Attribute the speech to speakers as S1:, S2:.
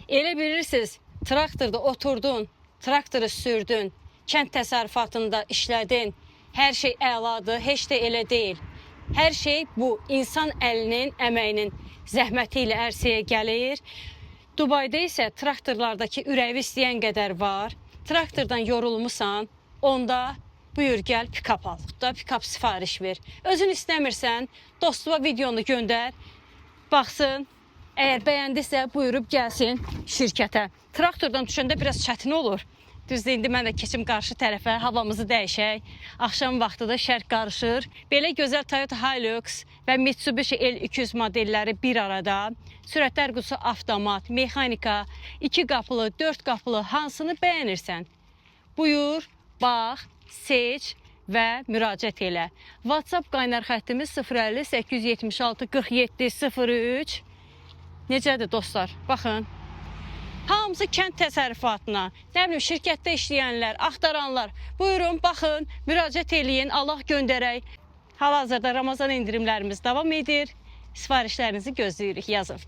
S1: Elə bilirsiniz, traktorda oturdun, traktoru sürdün, kənd təsərrüfatında işlədin, hər şey əladır, heç də elə deyil. Hər şey bu insan əlinin, əməyinin zəhməti ilə ərsəyə gəlir. Dubayda isə traktorlardakı ürəyi istəyən qədər var. Traktordan yorulmusan, onda buyur gəl pikap al. Da pikap sifariş ver. Özün istəmirsən, dostuma videonu göndər. Baxsın, əgər bəyəndisə buyurub gəlsin şirkətə. Traktordan düşəndə biraz çətin olur. Düzdür, indi mən də keçim qarşı tərəfə, havamızı dəyişək. Axşam vaxtı da şərq qarışır. Belə gözəl Toyota Hilux və Mitsubishi L200 modelləri bir arada. Sürətlər qutusu avtomat, mexanika, 2 qapılı, 4 qapılı hansını bəyənirsən? Buyur, bax, seç və müraciət elə. WhatsApp qaynar xəttimiz 050 876 47 03. Necədir dostlar? Baxın. Hamısı kənd təsərrüfatına, nə bilim şirkətdə işləyənlər, axtaranlar. Buyurun, baxın, müraciət eləyin, Allah göndərək. Hal-hazırda Ramazan endirimlərimiz davam edir. Sifarişlərinizi gözləyirik, yazın.